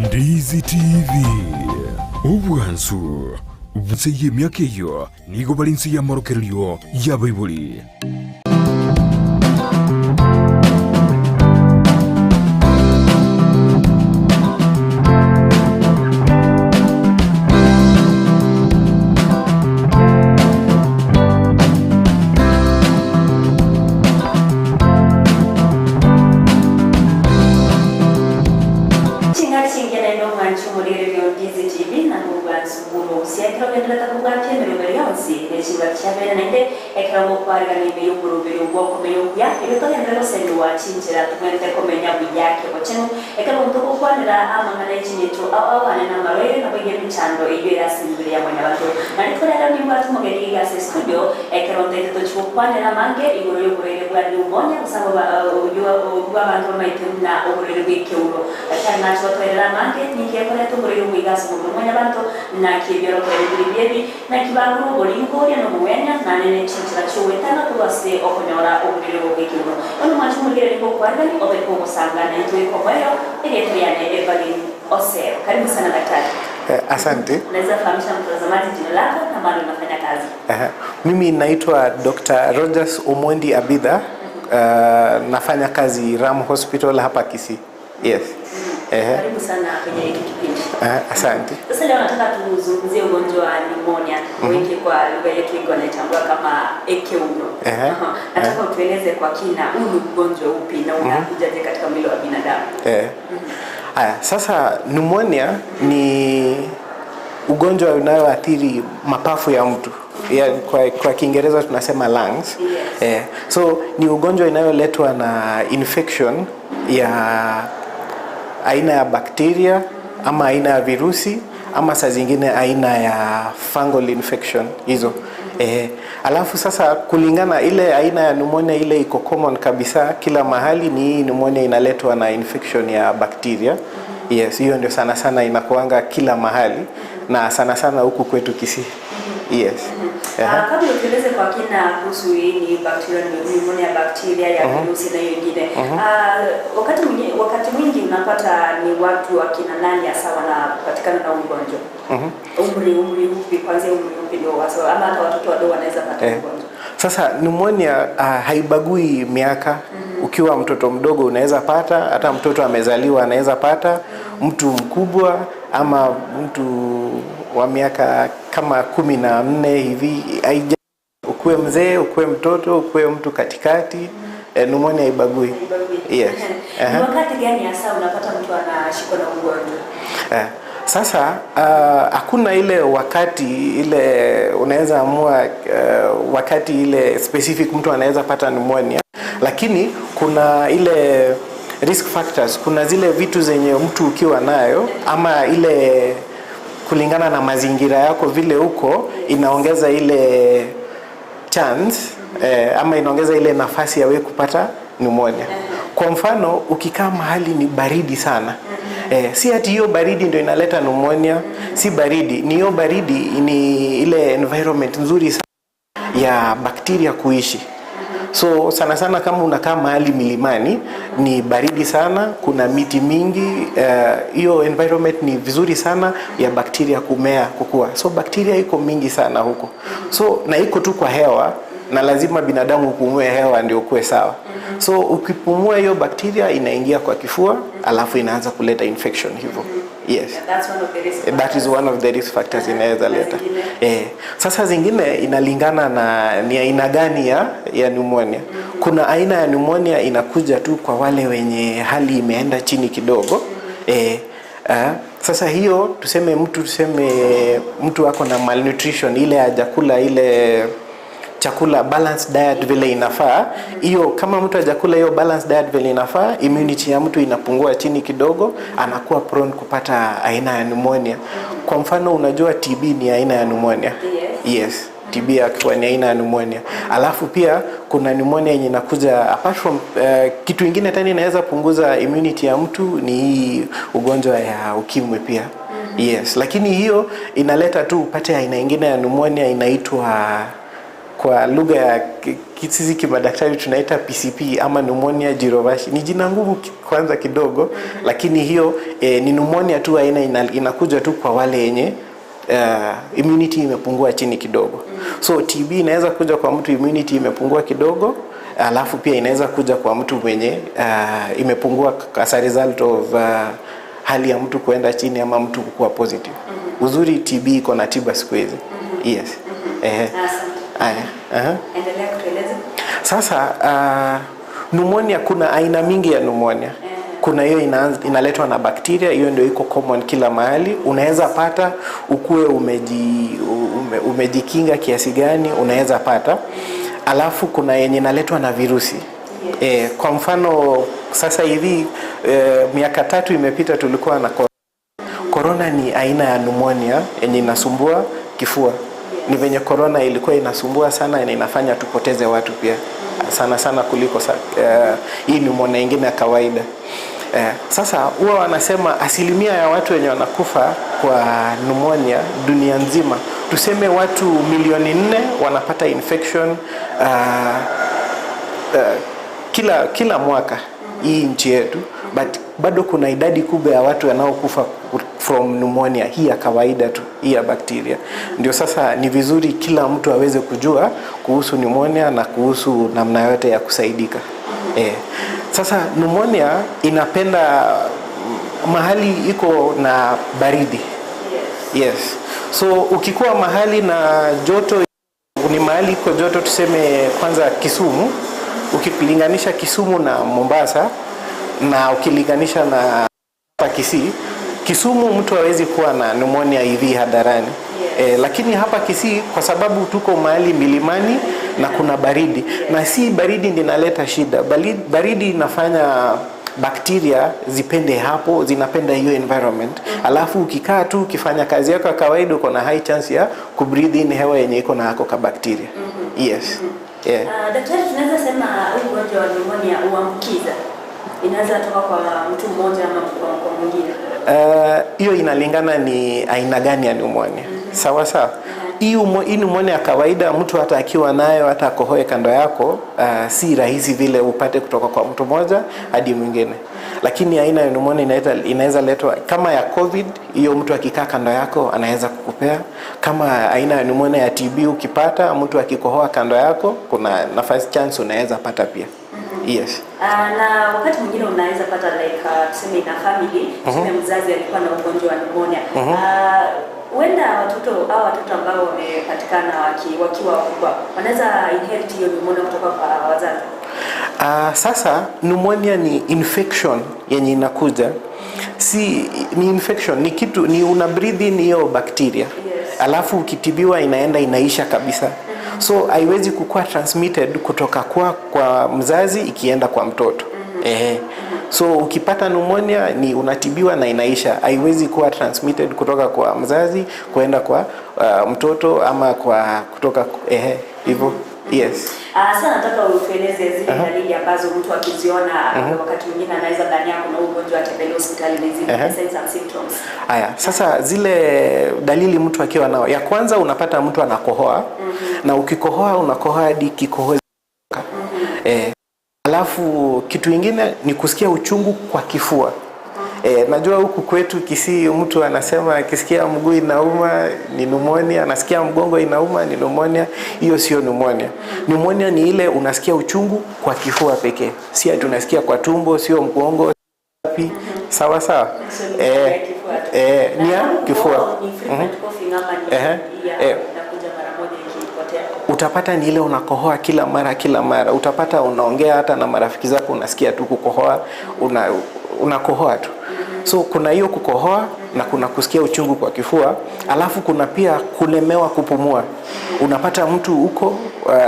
Ndizi TV obwansu nse y'emyaka eyo nigo bali nse y'amarokereryo y'abaibuli. Ching'aki chingiya naende omwanchi omorigereria o Ndizi TV na nobwansu bw'omogusia ekero ogenderete kobwatia emeroberi yonsi ne chingaki chiabere naende ekero gokwarigana ime y'omoroberi obwo okomenya okuya erio togenderere gosemigwa chinchera tobwenerete komenya buya kebochenu ekero omonto ogokwanera amang'ana ya chinyeto ao awane na amarwaire nabo iga emichando eywo ere ase emibere ya mwanyabanto. Naende torero nimbwate omogeni iga ase estudio ekero ntaete tochi gokwanera amange igoro ya oborwaire bwa pneumonia gose abo oywo obwo abanto bamaete buna oborwaire bwa ekeuro. Daktari nache gotoerera amange ninki ekoreta oborwaire obwo iga ase omobere mwanyabanto naki ebiorokererio biri biebi naki bagure oboringo oria na obogwenia naende na echinchera chiogwetanga korwa ase okonyora oborwaire obwo bwa ekeuro. Bono mwanche omorigereria ngokwarerani obe kogosanga naintwe ekomoeyo erieta riane Evelyn Osero. Karibu sana daktari. Asante. Unaweza fahamisha mtazamaji jina lako na mahali unafanya kazi? Aha. Mimi naitwa Dr. Rogers Omondi Abidha. Nafanya kazi Ram Hospital hapa Kisii. Yes. Ehe. Karibu sana kwenye hiki kipindi. Asante. Sasa leo nataka tuzungumzie ugonjwa wa pneumonia. Wengi kwa lugha yetu wengi wanaitambua kama ekeuro. Aha. Nataka utueleze kwa kina huu ni ugonjwa upi na unakujaje katika mwili wa binadamu? Haya, sasa pneumonia ni ugonjwa unaoathiri mapafu ya mtu. Ya, kwa Kiingereza tunasema lungs. So ni ugonjwa inayoletwa na infection ya aina ya bakteria ama aina ya virusi ama saa zingine aina ya fungal infection hizo. Alafu sasa kulingana ile aina ya pneumonia ile iko common kabisa kila mahali ni hii pneumonia inaletwa na infection ya bakteria. Yes, hiyo ndio sana sana inakuanga kila mahali na sana sana huku kwetu Kisii. Yes. Kabla utueleze kwa kina kuhusu hii ni bacteria, pneumonia ya bakteria ya virusi na hiyo ingine. Wakati mwingi unapata ni watu wa kina nani hasa wanapatikana na ugonjwa? Umri upi, kwanza umri upi ndio hasa ama hata watoto wadogo wanaweza pata ugonjwa? Sasa pneumonia haibagui miaka. Ukiwa mtoto mdogo unaweza pata, hata mtoto amezaliwa anaweza pata, mtu mkubwa ama mtu wa miaka kama 14 hivi, ukuwe mzee, ukuwe mtoto, ukuwe mtu katikati, pneumonia haibagui. Haibagui. Yes. Ni wakati gani hasa unapata mtu anashikwa na ugonjwa? Sasa hakuna ile wakati ile unaweza amua wakati ile specific mtu anaweza pata pneumonia, lakini kuna ile risk factors, kuna zile vitu zenye mtu ukiwa nayo ama ile kulingana na mazingira yako vile uko inaongeza ile chance ama inaongeza ile nafasi ya wewe kupata pneumonia. Kwa mfano ukikaa mahali ni baridi sana, si ati hiyo baridi ndio inaleta pneumonia, si baridi, ni hiyo baridi ni ile environment nzuri sana ya bakteria kuishi. So sana sana kama unakaa mahali milimani ni baridi sana, kuna miti mingi, hiyo environment ni vizuri sana ya bakteria kumea, kukua. So bakteria iko mingi sana huko. So na iko tu kwa hewa na lazima binadamu upumue hewa ndio ukue sawa. So ukipumua hiyo bakteria inaingia kwa kifua, alafu inaanza kuleta infection hivyo. Yes. Yeah, that's one of the risk That is factors. one of the risk factors inaweza leta. Zingine. Sasa zingine inalingana na ni aina gani ya pneumonia. Kuna aina ya pneumonia inakuja tu kwa wale wenye hali imeenda chini kidogo. Sasa hiyo tuseme mtu ako na malnutrition, ile hajakula ile chakula balanced diet vile inafaa. Hiyo kama mtu hajakula hiyo balanced diet vile inafaa, immunity ya mtu inapungua chini kidogo, anakuwa prone kupata aina ya pneumonia. Kwa mfano unajua TB ni aina ya pneumonia. Yes, TB akiwa ni aina ya pneumonia. Alafu pia kuna pneumonia yenye inakuja apart from kitu ingine tena inaweza punguza immunity ya mtu ni hii ugonjwa ya ukimwi pia. Yes, lakini hiyo inaleta tu upate aina ingine ya pneumonia inaitwa kwa lugha ya Sisi kimadaktari tunaita PCP ama pneumonia jirovashi. Ni jina ngumu kwanza kidogo, lakini hiyo ni pneumonia tu aina inakuja tu kwa wale yenye immunity imepungua chini kidogo. So TB inaweza kuja kwa mtu immunity imepungua kidogo, alafu pia inaweza kuja kwa mtu mwenye imepungua as a result of hali ya mtu kuenda chini ama mtu kuwa positive. Uzuri TB iko na tiba siku hizi. Yes. Ehe. Asante. Aya. Aha. Endelea kutueleza. Sasa pneumonia, kuna aina mingi ya pneumonia. Kuna hiyo inaletwa na bakteria, hiyo ndio iko common kila mahali. Unaweza pata ukuwe umejikinga kiasi gani, unaweza pata. Alafu kuna yenye inaletwa na virusi. Kwa mfano sasa hivi miaka 3 imepita tulikuwa na corona. Ni aina ya pneumonia yenye inasumbua kifua. Ni venye corona ilikuwa inasumbua sana na inafanya tupoteze watu pia sana sana kuliko hii pneumonia ingine ya kawaida. Sasa huwa wanasema asilimia ya watu wenye wanakufa kwa pneumonia dunia nzima, tuseme watu milioni 4 wanapata infection kila mwaka hii nchi yetu, but bado kuna idadi kubwa ya watu wanaokufa from pneumonia hii ya kawaida tu, hii ya bakteria. Ndio sasa ni vizuri kila mtu aweze kujua kuhusu pneumonia na kuhusu namna yote ya kusaidika. Sasa pneumonia inapenda mahali iko na baridi. Yes. So ukikuwa mahali na joto, ni mahali iko joto, tuseme kwanza Kisumu, ukilinganisha Kisumu na Mombasa na ukilinganisha na hapa Kisii, Kisumu mtu hawezi kuwa na pneumonia hivi hadharani. Lakini hapa Kisii kwa sababu tuko mahali milimani na kuna baridi, na si baridi ndio inaleta shida, bali baridi inafanya bakteria zipende hapo, zinapenda hiyo environment. Alafu ukikaa tu ukifanya kazi yako ya kawaida, uko na high chance ya kubreathe in hewa yenye iko na hako ka bakteria. Yes. Yeah. Daktari, tunaweza sema huu ugonjwa wa pneumonia huambukiza, inaweza toka kwa mtu mmoja ama kwa mwingine? Hiyo inalingana ni aina gani ya pneumonia. Sawa sawa. Hii pneumonia ya kawaida mtu hata akiwa nayo hata akohoe kando yako, si rahisi vile upate kutoka kwa mtu mmoja hadi mwingine. Lakini aina ya pneumonia inaweza letwa kama ya COVID, hiyo mtu akikaa kando yako anaweza kukupea. Kama aina ya pneumonia ya TB ukipata mtu akikohoa kando yako, kuna nafasi chance unaweza pata pia. Yes. Na wakati mwingine unaweza pata like tuseme ina family, tuseme mzazi alikuwa na ugonjwa wa pneumonia. Huenda watoto au watoto ambao wamepatikana wakiwa wakubwa wanaweza inherit hiyo pneumonia kutoka kwa wazazi. Sasa pneumonia ni infection yenye inakuja, si ni infection, ni kitu ni una breathe in hiyo bacteria. Alafu ukitibiwa inaenda inaisha kabisa, so haiwezi kukuwa transmitted kutoka kwa mzazi ikienda kwa mtoto. So ukipata pneumonia ni unatibiwa na inaisha, haiwezi kuwa transmitted kutoka kwa mzazi kuenda kwa mtoto ama kwa kutoka hivyo. Yes. Sasa nataka utueleze zile dalili ambazo mtu akiziona wakati mwingine anaweza dhania kuna ugonjwa, atembelee hospitali, ni zile signs and symptoms. Haya, sasa zile dalili mtu akiwa nao, ya kwanza unapata mtu anakohoa, na ukikohoa unakohoa hadi kikohozi. Alafu kitu ingine ni kusikia uchungu kwa kifua. Najua huku kwetu Kisii mtu anasema akisikia mguu inauma ni pneumonia, anasikia mgongo inauma ni pneumonia. Hiyo sio pneumonia. Pneumonia ni ile unasikia uchungu kwa kifua pekee, si ati unasikia kwa tumbo, sio mgongo wapi. Sawa sawa. So ni ya kifua tu. Ni ya Na kifua. Ni frequent coughing ama ni ya inakuja mara moja ikipotea? Utapata ni ile unakohoa kila mara kila mara, utapata unaongea hata na marafiki zako unasikia tu kukohoa, unakohoa tu. So kuna hiyo kukohoa na kuna kusikia uchungu kwa kifua, alafu kuna pia kulemewa kupumua. Unapata mtu huko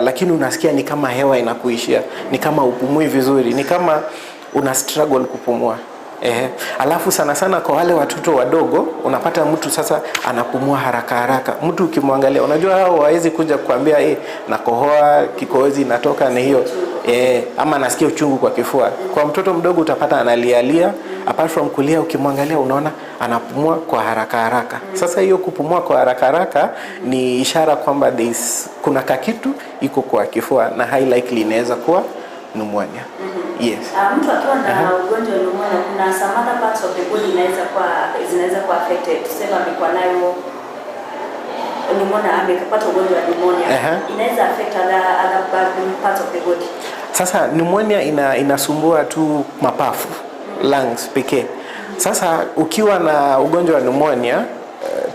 lakini unasikia ni kama hewa inakuishia, ni kama upumui vizuri, ni kama una struggle kupumua. Alafu sana sana kwa wale watoto wadogo unapata mtu sasa anapumua haraka haraka. Mtu ukimwangalia, unajua hao hawezi kuja kukwambia nakohoa, kikohozi inatoka ni hiyo. Ama nasikia uchungu kwa kifua. Kwa mtoto mdogo utapata analialia, apart from kulia ukimwangalia unaona Anapumua kwa haraka haraka. Sasa hiyo kupumua kwa haraka haraka ni ishara kwamba there is, kuna kakitu iko kwa kifua na high likely inaweza kuwa pneumonia. Yes. Mtu akiwa na ugonjwa wa pneumonia, kuna some other parts of the body inaweza kuwa zinaweza kuwa affected. Tuseme amekuwa nayo pneumonia, amepata ugonjwa wa pneumonia, inaweza affect other parts of the body. Sasa pneumonia inasumbua tu mapafu, lungs pekee. Sasa ukiwa na ugonjwa wa pneumonia,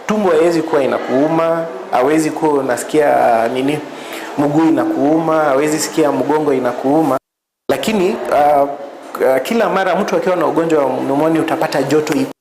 tumbo haiwezi kuwa inakuuma, hawezi kuwa unasikia nini, mguu inakuuma, hawezi sikia mgongo inakuuma, lakini kila mara mtu akiwa na ugonjwa wa pneumonia utapata joto iko,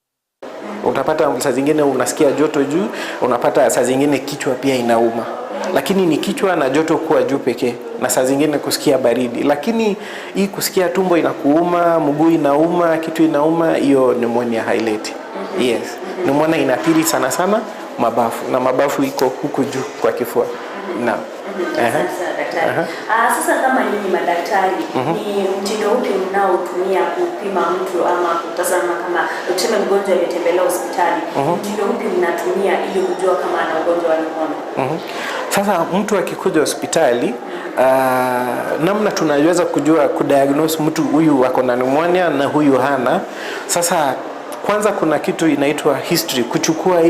utapata saa zingine unasikia joto juu, unapata saa zingine kichwa pia inauma, lakini ni kichwa na joto kuwa juu pekee, na saa zingine kusikia baridi. Lakini hii kusikia tumbo inakuuma, mguu inauma, kitu inauma, hiyo pneumonia haileti. Yes, pneumonia inaathiri sana sana mabafu, na mabafu iko huku juu kwa kifua. Naam. Asante sana, daktari. Sasa kama nyinyi madaktari, ni mtindo upi mnaotumia kupima mtu ama kutazama kama tuseme mgonjwa ametembelea hospitali, mtindo upi mnatumia ili kujua kama ana ugonjwa wa pneumonia? Sasa mtu akikuja hospitali, namna tunaweza kujua kudiagnose mtu huyu ako na pneumonia na huyu hana. Sasa kwanza kuna kitu inaitwa history, kuchukua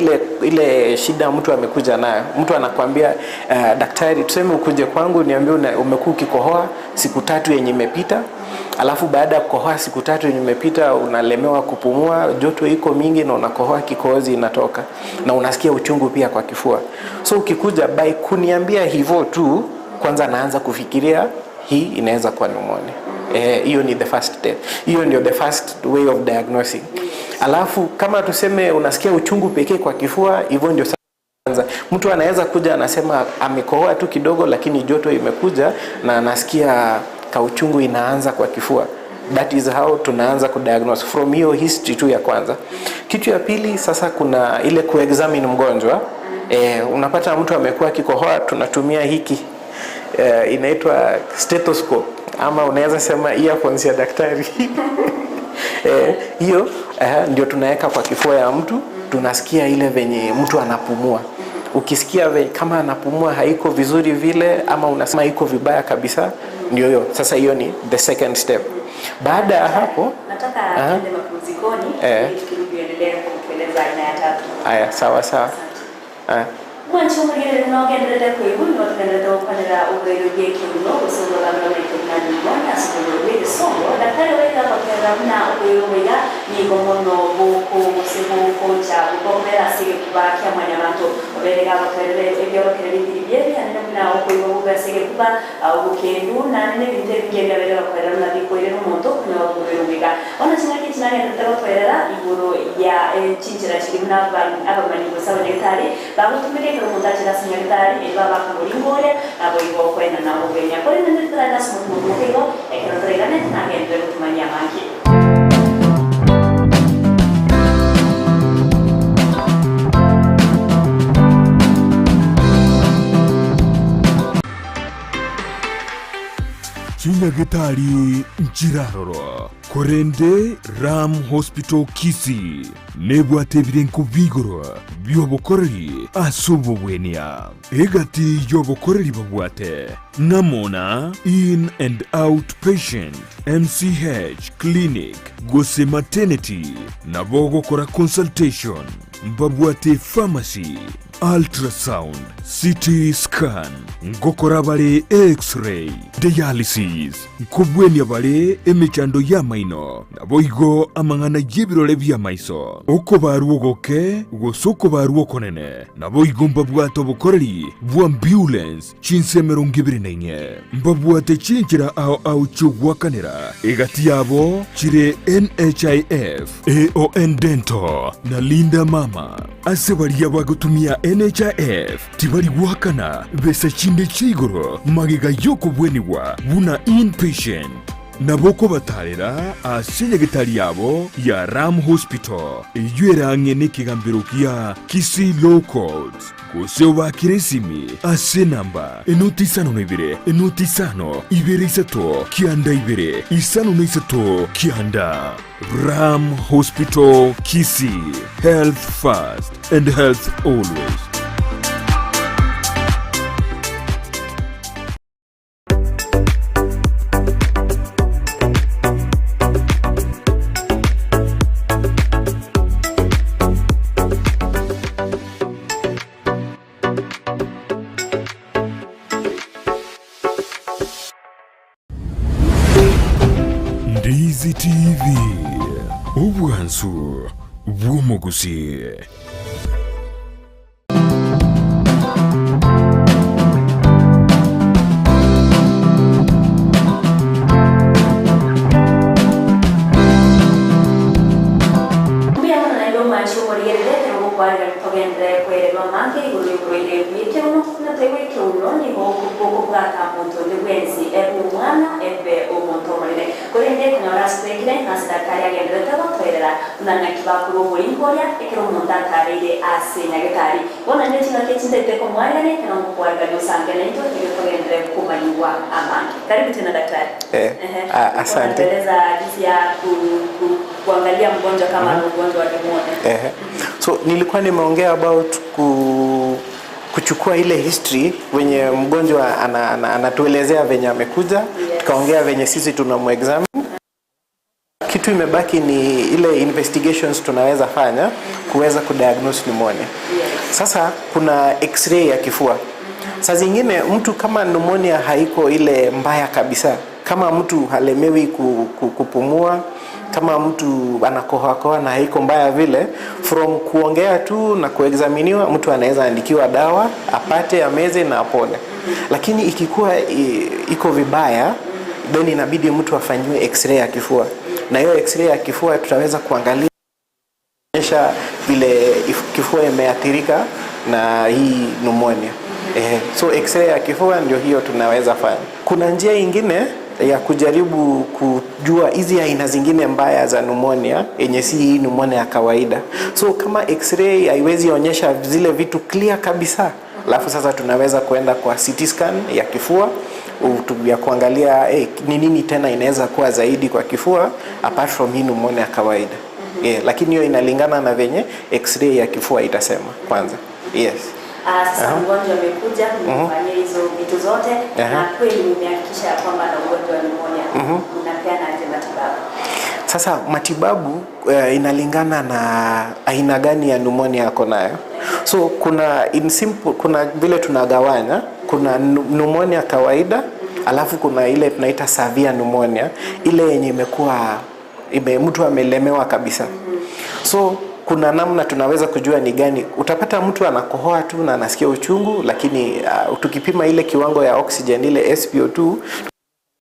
ile shida mtu amekuja nayo. Mtu anakwambia, daktari, tuseme ukuje kwangu niambie umekuwa ukikohoa siku 3 yenye imepita, alafu baada ya kukohoa siku 3 yenye imepita unalemewa kupumua, joto iko mingi na unakohoa kikohozi inatoka na unasikia uchungu pia kwa kifua. So ukikuja by kuniambia hivyo tu, kwanza naanza kufikiria hii inaweza kuwa pneumonia. Hiyo ni the first step. Hiyo ndio the first way of diagnosing. Alafu kama tuseme unasikia uchungu pekee kwa kifua, hivyo ndio kwanza. Mtu anaweza kuja anasema amekohoa tu kidogo, lakini joto imekuja na anasikia kauchungu inaanza kwa kifua. That is how tunaanza kudiagnose from hiyo history tu ya kwanza. Kitu ya pili sasa kuna ile kuexamine mgonjwa. Unapata mtu amekuwa akikohoa, tunatumia hiki inaitwa stethoscope ama unaweza sema earphones ya daktari. Hiyo ndio tunaweka kwa kifua ya mtu, tunasikia ile venye mtu anapumua. Ukisikia kama anapumua haiko vizuri vile ama unasema iko vibaya kabisa, ndio hiyo. Sasa hiyo ni the second step. Baada ya hapo nataka tuende mapumzikoni ili tukirudi uendelee kutueleza aina ya tatu. Aya, sawa sawa. Aya. Mwancho mugire nogenderete kwigu no tugenderete gukwanira ubwiro bw'ekiruno gusongola na pneumonia asongola bw'egisongo. Daktari wega kwatera muna ubwiro bwiga nigo mono buku gose bukocha bukomera sige kuba kia mwanyabantu oberega gotwerere ebyorokere bibiri byebi anene muna okwigo bugasige kuba obukendu nanene bintu ebingi ebyabere bakorera muna bikoire n'omuntu kunywa obwiro bwiga ona chingaki chinagenderete gotwerera iguru ya chinchira chiri muna abamanyi gose abanyagitari bagutumire omuntu akira ase nyagitari eba bakamuringore abo igo kwenda na obwenya kore nende turaenda ase omotumo igo ekero turairane nagendere gotumanyia mangi. Chinyagitari nchiraroro korende Ram Hospital Kisii nebwate ebirenko bigoro by'obukoreri ase obobwenia egati y'obukoreri babwate ng'amona in and out patient, MCH clinic gose maternity nabo gokora consultation, mbabwate pharmacy, ultrasound, CT scan, ngokora bale x-ray, dialysis, nkobwenia bale emichando ya maino naboigo amang'ana y'ebirore bya maiso okobarwo goke gose okobarwo konene naboigo mbabwate obukoreri bwa ambulance chinsemero 24 mbabwate chinchira ao ao chogwakanera egati yabo chire NHIF, AON Dental na Linda Mama ase baria bagotumia NHIF tibari gwakana besa chinde chigoro magega yokobweniwa buna inpatient. Nabo kobatarera ase nyagetari yabo ya Ram Hospital eyo erang'e n'ekigambiro kia Kisii Law Court gose obakire esimi ase namba enoti isano na ibere enoti isano ibere isato kianda ibere isano na isato kianda. Ram Hospital Kisii, health first and health always. Ndizi TV, obwansu bw'omuguzi. Mbiano naende omwanchi omorigerere ekero gokwarera togendere kwererwa amange igoro yoborwaire bwa ekeuno buna toigwa ekeuno nigo bokobwata omonto onde bwensi ebe omwana ebe omonto omonene korende ekonyora ase toikire ase daktari agenderete gotoerera buna ng'aki bakorwa oboringo oria ekero omonto atareire ase nyagetari bono naende ching'aki echintete komwarigania ekero ngokwarigania osange naintwe erio togendere komanyigwa amange. Karibu tena daktari. Ehe. Asante. Unatueleza jinsi ya kuangalia mgonjwa kama ana ugonjwa wa pneumonia. Ehe. So nilikuwa nimeongea about kuchukua ile history wenye mgonjwa anatuelezea venye amekuja. Tukaongea venye sisi tunamuexamine. Kitu imebaki ni ile investigations tunaweza fanya kuweza kudiagnose pneumonia. Sasa kuna x-ray ya kifua. Saa zingine mtu kama pneumonia haiko ile mbaya kabisa, kama mtu halemewi kupumua, kama mtu anakohoakohoa na haiko mbaya vile, from kuongea tu na kuexaminiwa mtu anaweza andikiwa dawa apate ameze na apone. Lakini ikikuwa iko vibaya, then inabidi mtu afanyiwe x-ray ya kifua, na hiyo x-ray ya kifua tutaweza kuangalia onyesha vile kifua imeathirika na hii pneumonia. So x-ray ya kifua ndio hiyo tunaweza fanya. Kuna njia ingine ya kujaribu kujua hizi aina zingine mbaya za pneumonia yenye si hii pneumonia ya kawaida. So kama x-ray haiwezi onyesha zile vitu clear kabisa, alafu sasa tunaweza kuenda kwa CT scan ya kifua ya kuangalia ni nini tena inaweza kuwa zaidi kwa kifua apart from hii pneumonia ya kawaida. Lakini hiyo inalingana na venye x-ray ya kifua itasema kwanza. Yes. Sasa mgonjwa amekuja, mmefanyia hizo vitu zote na kweli mmehakikisha ya kwamba ana ugonjwa wa pneumonia. Mnapeana aje matibabu? Sasa matibabu inalingana na aina gani ya pneumonia ako nayo. So kuna in simple, kuna vile tunagawanya, kuna pneumonia kawaida, alafu kuna ile tunaita severe pneumonia, ile yenye mtu amelemewa kabisa. So kuna namna tunaweza kujua ni gani. Utapata mtu anakohoa tu na anasikia uchungu, lakini tukipima ile kiwango ya oxygen, ile SpO2,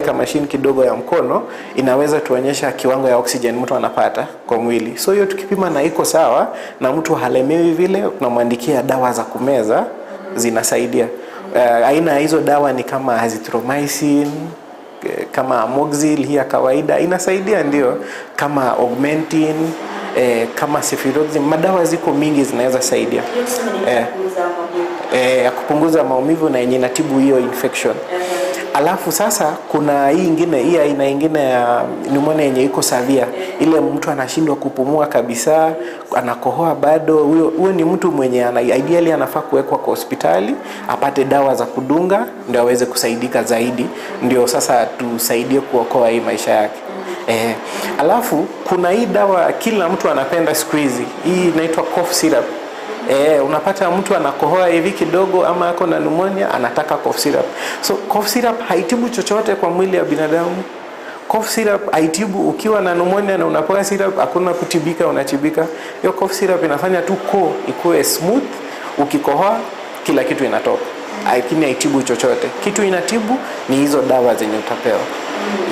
kama machine kidogo ya mkono inaweza tuonyesha kiwango ya oxygen mtu anapata kwa mwili. So hiyo tukipima na iko sawa na mtu halemewi vile, tunamwandikia dawa za kumeza zinasaidia. Aina ya hizo dawa ni kama azithromycin, kama amoxil hii ya kawaida inasaidia, ndio, kama augmentin, kama cefuroxime, madawa ziko mingi zinaweza saidia. Hiyo tuseme ni kupunguza maumivu. Ya kupunguza maumivu na yenye inatibu hiyo infection. Alafu sasa kuna hii ingine, hii aina ingine ya pneumonia yenye iko severe, ile mtu anashindwa kupumua kabisa, anakohoa bado. Huyo ni mtu mwenye ideally anafaa kuwekwa kwa hospitali, apate dawa za kudunga ndio aweze kusaidika zaidi, ndio sasa tusaidie kuokoa hii maisha yake. Alafu kuna hii dawa kila mtu anapenda siku hizi, hii inaitwa cough syrup. Unapata mtu anakohoa hivi kidogo ama ako na pneumonia, anataka cough syrup. So cough syrup haitibu chochote kwa mwili ya binadamu. Cough syrup haitibu ukiwa na pneumonia na unapewa syrup, hakuna kutibika, unatibika. Hiyo cough syrup inafanya tu koo ikuwe smooth, ukikohoa kila kitu inatoka. Lakini haitibu chochote. Kitu inatibu ni hizo dawa zenye utapewa.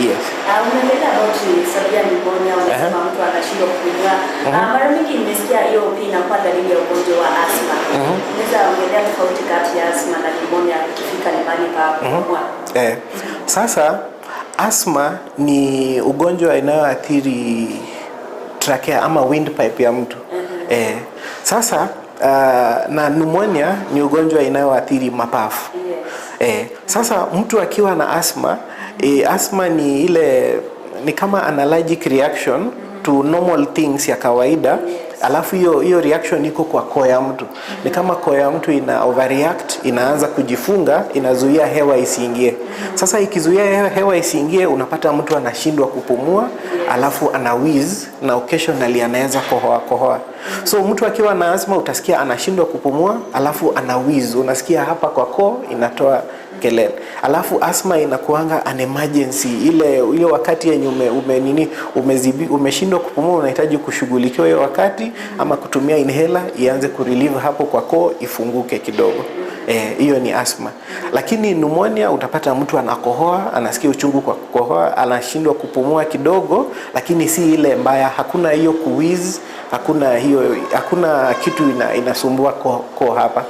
Yes. Unaongelea about severe pneumonia, unasema mtu anashindwa kupumua. Mara mingi nimesikia hiyo pia inakuwa dalili ya ugonjwa wa asthma. Unaweza ongelea tofauti kati ya asthma na pneumonia ikifika ni mahali pa kupumua? Sasa Asthma ni ugonjwa inayoathiri trachea ama windpipe ya mtu. Sasa na pneumonia ni ugonjwa inayoathiri mapafu. Sasa mtu akiwa na asthma, asthma ni ile ni kama an allergic reaction to normal things ya kawaida. Alafu hiyo reaction iko kwa koo ya mtu. Ni kama koo ya mtu ina overreact, inaanza kujifunga, inazuia hewa isiingie. Sasa ikizuia hewa isiingie, unapata mtu anashindwa kupumua, alafu ana wheeze na occasionally anaweza kohoa kohoa. So mtu akiwa na asthma utasikia anashindwa kupumua, alafu ana wheeze, unasikia hapa kwa koo inatoa kelele. Alafu asthma inakuanga an emergency, ile wakati yenye ume nini umeshindwa kupumua, unahitaji kushughulikiwa hiyo wakati, ama kutumia inhaler ianze kurelieve hapo kwa koo ifunguke kidogo. Hiyo ni asthma. Lakini pneumonia utapata mtu anakohoa, anasikia uchungu kwa kukohoa, anashindwa kupumua kidogo, lakini si ile mbaya, hakuna hiyo kuwheeze, hakuna kitu inasumbua koo hapa.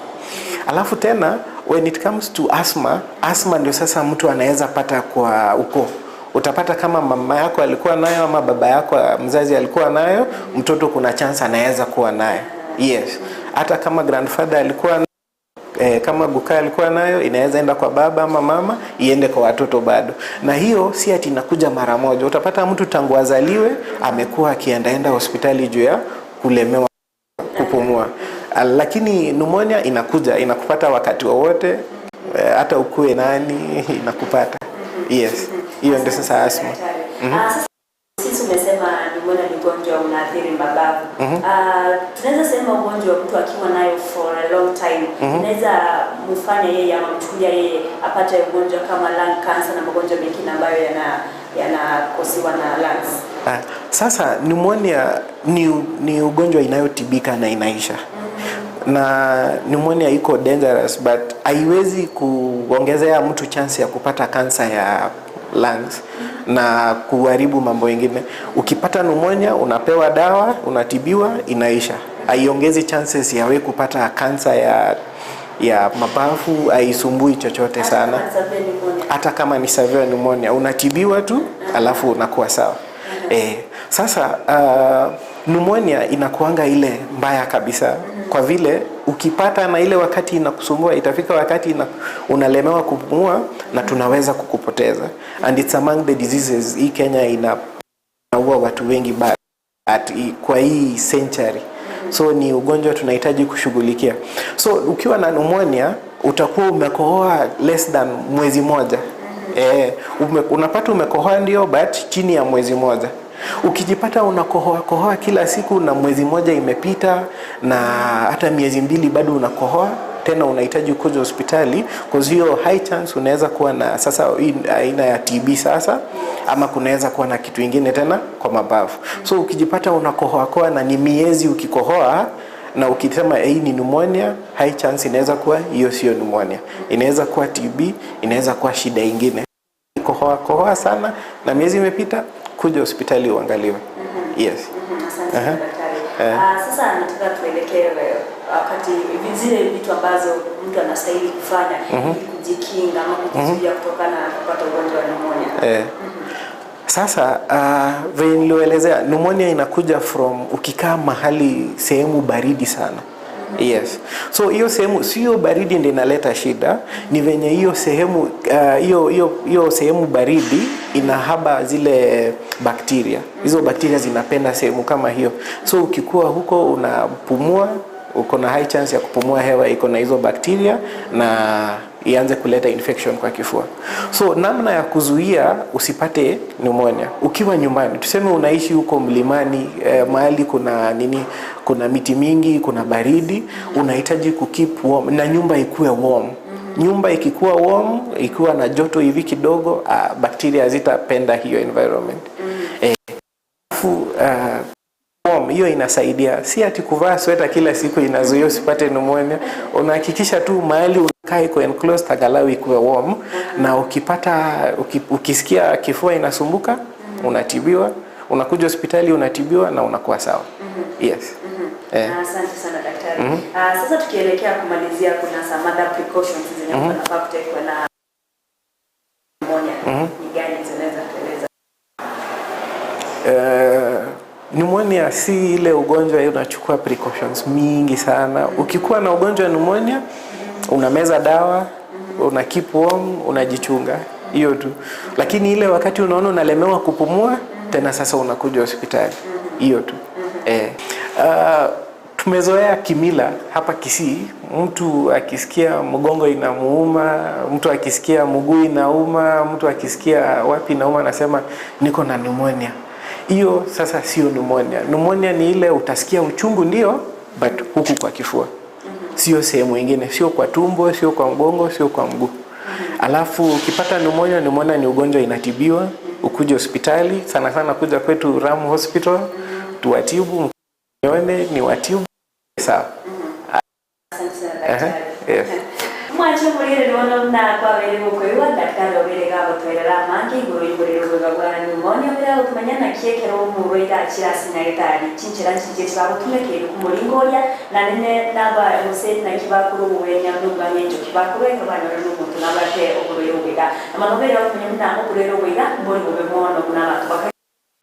Alafu tena when it comes to asthma, asthma ndio sasa mtu anaweza pata kwa ukoo. Utapata kama mama yako alikuwa nayo ama baba yako mzazi alikuwa nayo, mtoto kuna chance anaweza kuwa nayo. Yes. Hata kama grandfather alikuwa kama guka alikuwa nayo, inaweza enda kwa baba ama mama, iende kwa watoto bado. Na hiyo si ati inakuja mara moja. Utapata mtu tangu azaliwe amekuwa akiendaenda hospitali juu ya kulemewa kupumua. Lakini pneumonia inakuja, inakupata wakati wowote, hata ukue nani inakupata. Yes. Hiyo ndio sasa asthma. Sasa sisi umesema pneumonia ni ugonjwa unaathiri mapafu. Tunaweza sema ugonjwa mtu akiwa nayo for a long time inaweza mfanya yeye ama mchukulia yeye apate ugonjwa kama lung cancer na magonjwa mengine ambayo yanacausiwa na lungs. Sasa pneumonia ni ugonjwa inayotibika na inaisha. Na pneumonia iko dangerous, but haiwezi kuongezea mtu chance ya kupata kansa ya lungs na kuharibu mambo mengine. Ukipata pneumonia unapewa dawa, unatibiwa, inaisha. Haiongezi chances ya wewe kupata kansa ya mapafu, haisumbui chochote sana. Hata kama pneumonia. Hata kama ni severe pneumonia unatibiwa tu, alafu unakuwa sawa. Sasa pneumonia inakuanga ile mbaya kabisa, kwa vile ukipata na ile wakati inakusumbua, itafika wakati unalemewa kupumua na tunaweza kukupoteza. And it's among the diseases hii Kenya inaua watu wengi kwa hii century. So ni ugonjwa tunahitaji kushughulikia. So ukiwa na pneumonia utakuwa umekohoa less than mwezi moja. Unapata umekohoa ndio, but chini ya mwezi moja. Ukijipata unakohoa kohoa kila siku na mwezi moja imepita na hata miezi 2 bado unakohoa tena, unahitaji kuja hospitali, cause hiyo high chance unaweza kuwa na sasa hii aina ya TB sasa, ama kunaweza kuwa na kitu ingine tena kwa mapafu. So ukijipata unakohoa kohoa na ni miezi ukikohoa na ukisema hii ni pneumonia, high chance inaweza kuwa hiyo sio pneumonia, inaweza kuwa TB, inaweza kuwa shida ingine. Kohoa kohoa sana na miezi imepita, kuja hospitali uangaliwe. Yes. Asante sana daktari. Sasa nataka tuelekee wakati zile vitu ambazo mtu anastahili kufanya ili kujikinga ama kujizuia kutokana na kupata ugonjwa wa pneumonia. Sasa vile nilioelezea, pneumonia inakuja from ukikaa mahali sehemu baridi sana. Yes. So hiyo sehemu sio baridi ndio inaleta shida, ni venye hiyo sehemu hiyo sehemu baridi inahaba zile bakteria. Hizo bakteria zinapenda sehemu kama hiyo. So ukikuwa huko unapumua, uko na high chance ya kupumua hewa iko na hizo bakteria na ianze kuleta infection kwa kifua. So namna ya kuzuia usipate pneumonia ukiwa nyumbani, tuseme unaishi huko mlimani, mahali kuna nini, kuna miti mingi, kuna baridi, unahitaji ku keep warm na nyumba ikuwe warm. Nyumba ikikuwa warm, ikiwa na joto hivi kidogo, bakteria hazitapenda hiyo environment. Warm, hiyo inasaidia. Si ati kuvaa sweta kila siku inazuia usipate pneumonia. Unahakikisha tu mahali unakaa iko enclosed, angalau ikuwe warm, na ukisikia kifua inasumbuka, unatibiwa, unakuja hospitali unatibiwa na unakuwa sawa. Yes. Asante sana daktari. Sasa tukielekea kumalizia, kuna some other precautions zenye mtu anafaa kutake na pneumonia. Ni gani zinaweza? Pneumonia si ile ugonjwa unachukua precautions mingi sana. Ukikuwa na ugonjwa wa pneumonia, unameza dawa, una keep warm, unajichunga, hiyo tu. Lakini ile wakati unaona unalemewa kupumua, tena sasa unakuja hospitali, hiyo tu. Tumezoea kimila hapa Kisii, mtu akisikia mgongo inamuuma, mtu akisikia mguu inauma, mtu akisikia wapi inauma, anasema niko na pneumonia. Hiyo sasa sio pneumonia. Pneumonia ni ile utasikia uchungu ndio, but huku kwa kifua, sio sehemu ingine, sio kwa tumbo, sio kwa mgongo, sio kwa mguu. Alafu ukipata pneumonia, pneumonia ni ugonjwa inatibiwa, ukuje hospitali, sana sana kuja kwetu Ram Hospital, tuwatibu, nione ni watibu, sawa. Asante sana daktari. Yes. Mwancho mulire nono na kwabere gukoiwa daktari obere gagotwerera mangi iguru iguriro bwega bwa pneumonia obere gotumanya naki ekero omurwaire akira ase nyagetari chinchera nchiche chibagotumeka kumuringoria na nene naba gose naki bakuru obwenya n'obwang'encho kibakorwa ekero banyora n'omonto nabate oborwaire obwega amano obere gotumanya buna oborwaire obwega mbori bobe mono buna abanto baka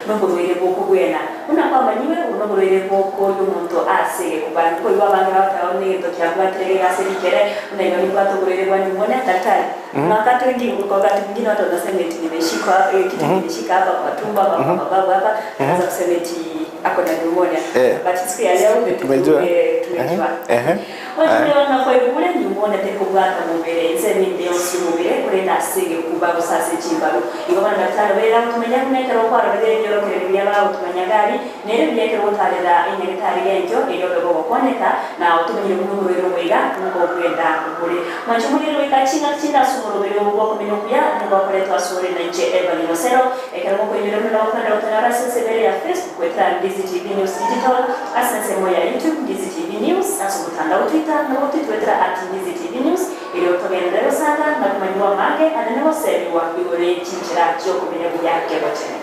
n'oborwaire bwokobwena buna kwamanyiwe obu n'oborwaire bwokoria omonto ase gekubani koiwa abange bagoteba buna egento kiabwatire ase rikere buna igo nibwate oborwaire bwa pneumonia daktari. Na wakati wengi kwa wakati mwingine watu wanasema eti nimeshikwa kitu kimeshika hapa kwa tumbo hapa kwa mabavu hapa, anaweza kusema eti ako na pneumonia, but siku ya leo Tumejua. Tumejua. Watu kwa pneumonia tekubwata mubere nse ninde osi mubere kurenda asige kuba gusase chimbaru igo bana daktari bera tumenya kunekera okwarorere ebyorokere bya bawo tumenya gari nere byekero gotarera inyagetari genjo eyo bego gokoneka na otumenyire kumurwero bwega nuko kwenda kugure mwancho muliro wika chinga chinga sumurubere obwo kumenya kuya nuko koretwa sore na nche Eva Nyosero ekero koinyure muno kwenda otanara sensebere ya Facebook kwetra Ndizi TV News Digital asense moya YouTube Ndizi TV News aso mutandao Twitter na Twitter @Ndizi TV News ili otogenderero sana na kumanywa mange anene goseriwa igore chinchera chio kumenya buya kebo chene.